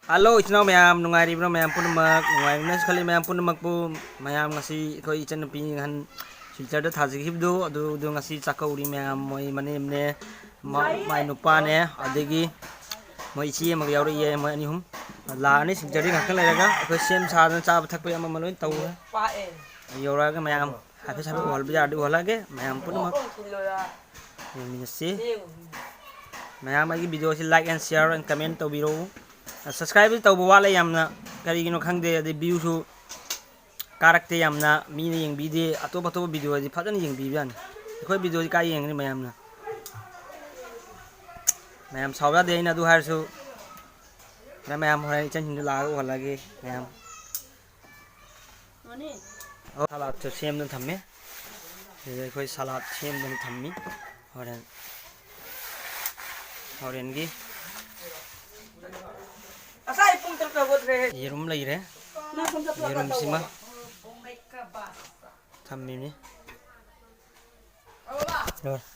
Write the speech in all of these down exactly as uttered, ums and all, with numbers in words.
Hello ꯏꯆꯤꯟ ꯏꯅꯥꯎ ꯃꯌꯥꯝ, ꯅꯨꯡꯉꯥꯏꯔꯤꯕ꯭ꯔꯣ ꯃꯌꯥꯝ ꯄꯨꯝꯅꯃꯛ? ꯅꯨꯡꯉꯥꯏꯔꯝꯒꯅꯤꯁꯨ ꯈꯜꯂꯤ ꯃꯌꯥꯝ ꯄꯨꯝꯅꯃꯛꯄꯨ꯫ ꯃꯌꯥꯝ, ꯉꯁꯤ ꯑꯩꯈꯣꯏ ꯏꯆꯟꯅꯨꯄꯤ ꯑꯍꯟ ꯁꯤꯜꯆꯔꯗ ꯊꯥꯖꯈꯤꯕꯗꯨ, ꯑꯗꯨꯗꯨ ꯉꯁꯤ ꯆꯥꯛꯀꯧꯔꯤ ꯃꯌꯥꯝ, ꯃꯣꯏ ꯃꯅꯦꯝꯅꯦ, ꯃ-, ꯃꯥꯏ ꯅꯨꯄꯥꯅꯦ, ꯑꯗꯒꯤ ꯃꯣꯏ ꯏꯆꯦ ꯑꯃꯒ ꯌꯥꯎꯔꯛꯏꯌꯦ, ꯃꯣꯏ ꯑꯅꯤ ꯑꯍꯨꯝ ꯂꯥꯛꯑꯅꯤ꯫ ꯁꯤꯜꯆꯔꯗꯤ ꯉꯥꯛꯇꯪ ꯂꯩꯔꯒ ꯑꯩꯈꯣꯏ ꯁꯦꯝ ꯁꯥꯗꯅ ꯆꯥꯕ ꯊꯛꯄ ꯑꯃ ꯑꯃ ꯂꯣꯏ ꯇꯧꯔꯦ꯫ ꯌꯧꯔꯛꯑꯒ ꯃꯌꯥꯝ ꯍꯥꯏꯐꯦꯠ ꯍꯥꯏꯐꯦꯠ ꯎꯍꯜꯂꯕ ꯌꯥꯔꯗꯤ ꯎꯍꯜꯂꯛꯑꯒꯦ꯫ ꯃꯌꯥꯝ ꯄꯨꯝꯅꯃꯛ ꯌꯦꯡꯃꯤꯟꯅꯁꯤ꯫ ꯃꯌꯥꯝ ꯑꯩꯒꯤ video ꯁꯤ like and share and comment ꯇꯧꯕꯤꯔꯛꯎ꯫ Subscribe ꯇꯧꯕ ꯋꯥꯠꯂꯦ ꯌꯥꯝꯅ, ꯀꯔꯤꯒꯤꯅꯣ ꯈꯪꯗꯦ꯫ ꯑꯗꯩ view ꯁꯨ ꯀꯥꯔꯛꯇꯦ ꯌꯥꯝꯅ, ꯃꯤꯅ ꯌꯦꯡꯕꯤꯗꯦ꯫ ꯑꯇꯣꯞ ꯑꯇꯣꯞꯄ video ꯗꯤ ꯐꯖꯅ ꯌꯦꯡꯕꯤꯕꯖꯥꯠꯅꯤ, ꯑꯩꯈꯣꯏ video ꯗꯤ ꯀꯥꯏ ꯌꯦꯡꯒꯅꯤ ꯃꯌꯥꯝꯅ? ꯃꯌꯥꯝ ꯁꯥꯎ ꯌꯥꯗꯦ ꯑꯩꯅ ꯑꯗꯨ ꯍꯥꯏꯔꯁꯨ꯫ ꯍꯣꯔꯦꯟ ꯃꯌꯥꯝ, ꯍꯣꯔꯦꯟ ꯏꯆꯟꯁꯤꯡꯗꯣ ꯂꯥꯛꯑꯒ ꯎꯍꯜꯂꯒꯦ ꯃꯌꯥꯝ꯫ ꯑꯣ, salad ꯁꯨ ꯁꯦꯝꯗꯨꯅ ꯊꯝꯃꯦ꯫ ꯁꯤꯗ ꯑꯩꯈꯣꯏ salad ꯁꯦꯝꯗꯨꯅ ꯊꯝꯃꯤ꯫ ꯍꯣꯔꯦꯟ, ꯍꯣꯔꯦꯟꯒꯤ ꯉꯁꯥꯏ ꯄꯨꯡ ꯇꯔꯨꯛꯇ ꯍꯧꯒꯠꯈ꯭ꯔꯦ꯫ ꯌꯦꯔꯨꯝ ꯂꯩꯔꯦ꯫ ꯅꯪ ꯁꯣꯝꯗ ꯐꯣꯟ ꯌꯦꯔꯨꯝꯁꯤꯃ ꯇꯧꯕ꯫ ꯊꯝꯃꯤꯅꯤ꯫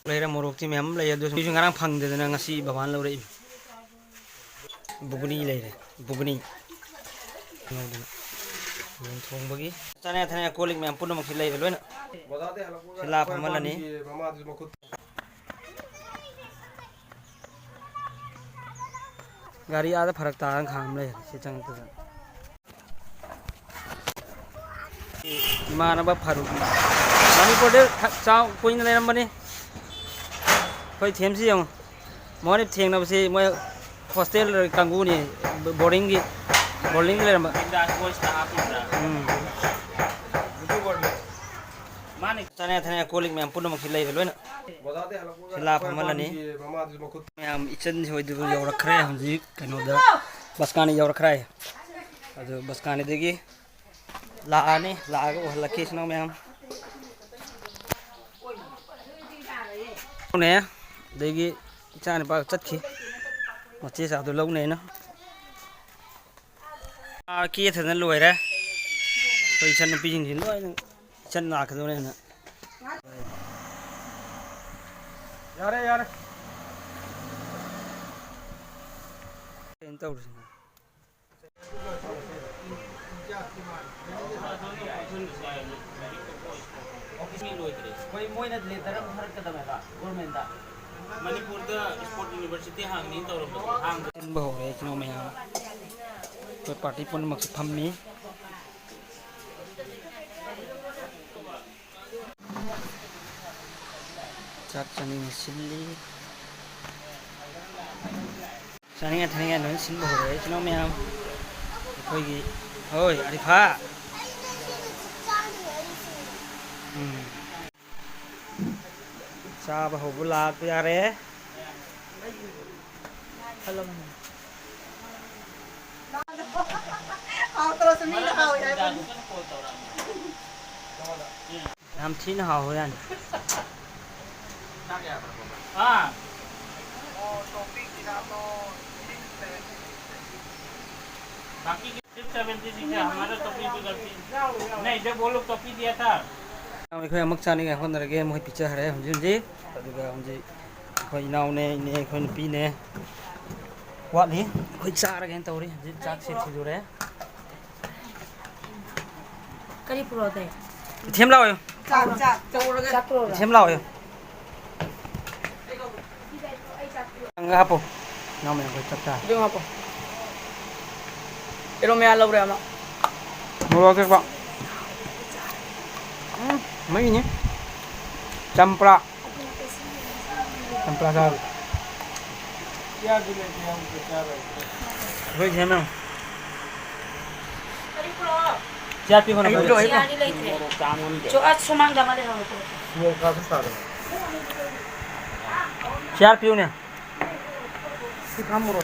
ꯂꯣꯏꯔꯦ, ꯃꯣꯔꯣꯛꯇꯤ ꯃꯌꯥꯝ ꯂꯩ, ꯑꯗꯨ ꯁꯤꯁꯨ ꯉꯔꯥꯡ ꯐꯪꯗꯗꯅ ꯉꯁꯤ ꯕꯕꯥꯅ ꯂꯧꯔꯛꯏ꯫ ꯕꯨꯒꯅꯤ ꯂꯩꯔꯦ, ꯕꯨꯒꯅꯤ꯫ ꯉꯧꯗꯅ꯫ ꯌꯦꯟ ꯊꯣꯡꯕꯒꯤ꯫ ꯆꯥꯅ ꯊꯛꯅ ꯀꯣꯜ ꯂꯤꯛ ꯃꯌꯥꯝ ꯄꯨꯝꯅꯃꯛꯁꯤ ꯂꯩꯔꯦ ꯂꯣꯏꯅ꯫ ꯁꯤ ꯂꯥ ꯐꯝꯍꯜꯂꯅꯤ꯫ ꯒꯥꯔꯤ ꯑꯥꯗ ꯐꯔꯛ ꯇꯥꯔꯒ ꯈꯥꯝ ꯂꯩꯔꯦ ꯁꯤ ꯆꯪꯉꯛꯄꯗ꯫ ꯏꯃꯥꯟꯅꯕ ꯐꯥꯔꯨꯛ꯫ ꯃꯅꯤꯄꯨꯔꯗ ꯊ-, ꯆꯥꯎ-, ꯀꯨꯏꯅ ꯂꯩꯔꯝꯕꯅꯤ꯫ ꯑꯩꯈꯣꯏ ꯊꯦꯝꯁꯤ ꯌꯦꯡꯉꯨ꯫ ꯃꯣꯏꯅ ꯊꯦꯡꯅꯕꯁꯤ ꯃꯣꯏ hostel ꯀꯥꯡꯕꯨꯅꯤ, boarding ꯒꯤ, boarding ꯗ ꯂꯩꯔꯝꯕ꯫ ꯎꯝ꯫ ꯆꯥꯅ ꯊꯛꯅ ꯀꯣꯜ ꯂꯤꯛ ꯃꯌꯥꯝ ꯄꯨꯝꯅꯃꯛꯁꯤ ꯂꯩꯔꯦ ꯂꯣꯏꯅ꯫ ꯁꯤ ꯂꯥ ꯐꯝꯍꯜꯂꯅꯤ꯫ ꯃꯌꯥꯝ ꯏꯆꯟ ꯍꯣꯏꯗꯨ ꯌꯧꯔꯛꯈ꯭ꯔꯦ ꯍꯧꯖꯤꯛ ꯀꯩꯅꯣꯗ, ꯕꯁꯀꯥꯅꯤ ꯌꯧꯔꯛꯈ꯭ꯔꯦ꯫ ꯑꯗꯨ ꯕꯁꯀꯥꯅꯤꯗꯒꯤ ꯂꯥꯛꯑꯅꯤ, ꯂꯥꯛꯑꯒ ꯎꯍꯜꯂꯛꯀꯦ ꯏꯆꯤꯟ ꯏꯅꯥꯎ ꯃꯌꯥꯝ꯫ ꯅꯦ, ꯑꯗꯒꯤ ꯏꯆꯥ ꯅꯨꯄꯥ ꯆꯠꯈꯤ, ꯃꯆꯦ ꯆꯥꯗꯣ ꯂꯧꯅꯦꯅ꯫ ꯑꯥ, ꯀꯦꯊꯗꯅ ꯂꯣꯏꯔꯦ꯫ ꯑꯩꯈꯣꯏ ꯏꯆꯟ ꯅꯨꯄꯤꯁꯤꯡꯁꯤ ꯂꯣꯏꯅ ꯏꯆꯟ ꯂꯥꯛꯀꯗꯧꯔꯦꯅ꯫ ꯌꯥꯔꯦ, ꯌꯥꯔꯦ꯫ ꯀꯩꯅꯣ ꯇꯧꯔꯤꯁꯤꯅ꯫ ꯑꯩꯈꯣꯏ ꯃꯣꯏꯅ ꯂꯦꯇꯔ ꯑꯃ ꯊꯥꯔꯛꯀꯗꯕꯅꯦꯕ ꯒꯣꯔꯃꯦꯟꯗ꯫ ꯃꯅꯤꯄꯨꯔꯗ ꯏꯁꯄꯣꯔꯠ ꯌꯨꯅꯤꯚꯔꯁꯤꯇꯤ ꯍꯥꯡꯅꯤ ꯇꯧꯔꯝꯕꯗꯣ ꯍꯥꯡꯗ꯭ꯔꯦ꯫ ꯁꯤꯟꯕ ꯍꯧꯔꯦ ꯏꯆꯤꯟ ꯏꯅꯥꯎ ꯃꯌꯥꯝ꯫ ꯑꯩꯈꯣꯏ ꯄꯥꯔꯇꯤ ꯄꯨꯝꯅꯃꯛꯁꯨ ꯐꯝꯃꯤ꯫ ꯆꯥꯛ ꯆꯥꯅꯤꯡꯉꯦ ꯁꯤꯜꯂꯤ꯫ ꯆꯥꯅꯤꯡꯉꯥꯏ ꯊꯛꯅꯤꯡꯉꯥꯏ ꯂꯣꯏ ꯁꯤꯟꯕ ꯍꯧꯔꯦ ꯏꯆꯤꯟ ꯏꯅꯥꯎ ꯃꯌꯥꯝ꯫ ꯑꯩꯈꯣꯏꯒꯤ, ꯍꯣꯏ, ꯑꯔꯤꯐꯥ꯫ ꯎꯝ꯫ ꯆꯥꯕ ꯍꯧꯕ ꯂꯥꯛꯄ ꯌꯥꯔꯦ꯫ ꯍꯥꯎꯇ꯭ꯔꯁꯨ ꯃꯤꯅ ꯍꯥꯎꯋꯦ ꯍꯥꯏꯕꯅꯤ꯫ ꯌꯥꯝ ꯊꯤꯅ ꯍꯥꯎꯋꯦ ꯌꯥꯅꯤ꯫ ꯑꯥ꯫ बाकी सिर्फ सेवेंटी सिक्स है, हमारा टोपी भी गलती। नहीं, जब वो लोग टोपी दिया था। ꯑꯩꯈꯣꯏ ꯑꯃꯨꯛ ꯆꯥꯅꯤꯡꯉꯥꯏ ꯍꯣꯠꯅꯔꯒꯦ, ꯃꯣꯏ ꯄꯤꯖꯈ꯭ꯔꯦ ꯍꯧꯖꯤꯛ ꯍꯧꯖꯤꯛ꯫ ꯑꯗꯨꯒ ꯍꯧꯖꯤꯛ ꯑꯩꯈꯣꯏ ꯏꯅꯥꯎꯅꯦ, ꯏꯅꯦ, ꯑꯩꯈꯣꯏ ꯅꯨꯄꯤꯅꯦ꯫ ꯋꯥꯠꯂꯤ, ꯑꯩꯈꯣꯏ ꯆꯥꯔꯒꯦꯅ ꯇꯧꯔꯤ꯫ ꯍꯧꯖꯤꯛ ꯆꯥꯛꯁꯦ ꯊꯤꯗꯣꯔꯦ꯫ ꯀꯔꯤ ꯄꯨꯔꯛꯑꯣ ꯇꯥꯏ? ꯏꯊꯦꯝ ꯂꯥꯛꯑꯣ꯫ ꯆꯥꯛ, ꯆꯥꯛ, ꯆꯥꯛ ꯄꯨꯔꯛꯑꯣ꯫ ꯏꯊꯦꯝ ꯂꯥꯛꯑꯣ꯫ ꯅꯪꯒ ꯍꯥꯞꯄꯣ꯫ ꯏꯅꯥꯎ ꯃꯌꯥꯝ ꯑꯩꯈꯣꯏ ꯆꯥꯛ ꯆꯥꯔꯦ꯫ ꯑꯗꯨ ꯍꯥꯞꯄꯣ꯫ ꯌꯦꯔꯨꯝ ꯃꯌꯥ ꯂꯧꯔꯦ ꯑꯃ꯫ ꯃꯣꯔꯣꯛ ꯑꯇꯦꯛꯄ꯫ ꯎꯝ, ꯃꯩꯅꯤ꯫ ꯆꯝꯄ꯭ꯔꯥ꯫ ꯆꯝꯄ꯭ꯔꯥ ꯆꯥꯔꯨ꯫ ꯑꯩꯈꯣꯏ ꯁꯦꯝꯃꯦ꯫ ꯆꯤꯌꯥꯔ ꯄꯤꯈꯣ ꯅꯪ꯫ ꯑꯩ ꯄꯤꯔꯣ, ꯑꯩ ꯄꯤꯔꯣ꯫ ꯆꯤꯌꯥꯔꯗꯤ ꯂꯩꯇ꯭ꯔꯦ꯫ ꯆꯣ-, ꯑꯁ, ꯁꯨꯃꯥꯡꯗ ꯑꯃ ꯂꯩꯍꯧꯔꯦ, ꯄꯤꯔꯣ꯫ ꯆꯤꯌꯥꯔ ꯄꯤꯌꯨꯅꯦ꯫ ꯁꯤ ꯐꯝꯃꯨꯔꯣ꯫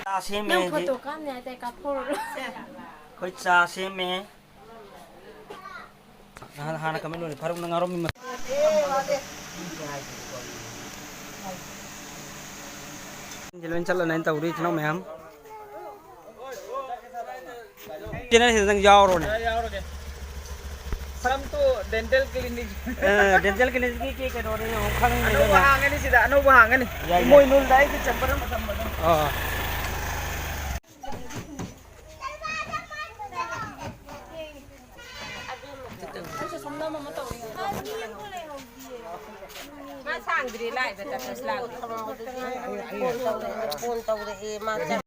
ꯆꯥ ꯁꯦꯝꯃꯦ ꯅꯪ ꯍꯧꯖꯤꯛ꯫ ꯐꯣꯇꯣ ꯀꯥꯞꯅꯤ ꯍꯥꯏ ꯇꯥꯏ, ꯀꯥꯞꯊꯣꯔꯛꯑꯣ꯫ ꯑꯩꯈꯣꯏ ꯆꯥ ꯁꯦꯝꯃꯦ꯫ ꯅꯍꯥꯟ ꯍꯥꯟꯅ ꯀꯃꯥꯏꯅ ꯂꯣꯜꯂꯤ? ꯐꯥꯔꯨꯛꯅ ꯉꯥꯔꯣꯝ ꯃꯤ ꯃ-, ꯁꯤ ꯂꯣꯏ ꯆꯠꯂꯅꯤ ꯇꯧꯔꯤ, ꯏꯆꯤꯟ ꯏꯅꯥꯎ ꯃꯌꯥꯝ꯫ ꯆꯦꯅꯦꯜꯁꯤꯗ ꯅꯪ ꯌꯥꯎꯔꯣꯅꯦ꯫ ꯌꯥꯎꯔꯒꯦ꯫ Come to dental clinic꯫ ꯑ, dental clinicꯀꯤ ꯀꯩꯅꯣꯅꯦ, ꯌꯦꯡꯉꯣ, ꯈꯪꯗꯦ ꯑꯅꯧꯕ ꯅꯪ꯫ ꯍꯥꯡꯒꯅꯤ ꯁꯤꯗ, ꯑꯅꯧꯕ ꯍꯥꯡꯒꯅꯤ꯫ ꯌꯥꯏ, ꯌꯥꯏ꯫ ꯏꯃꯣꯏꯅꯨꯗ ꯑꯩꯒꯤ ꯆꯝꯄꯜ ꯑꯃ ꯊꯝꯕꯗꯣ꯫ ꯑꯥ꯫ ꯃꯥ ꯁꯥꯡꯗ꯭ꯔꯤ ꯂꯥꯛꯏꯕ ꯇꯥꯇꯥ ꯁ꯭ꯂꯥꯛ꯫ ꯐꯣꯟ ꯇꯧꯔꯛꯑꯦ, ꯐꯣꯟ ꯇꯧꯔꯛꯑꯦ ꯃꯥ꯫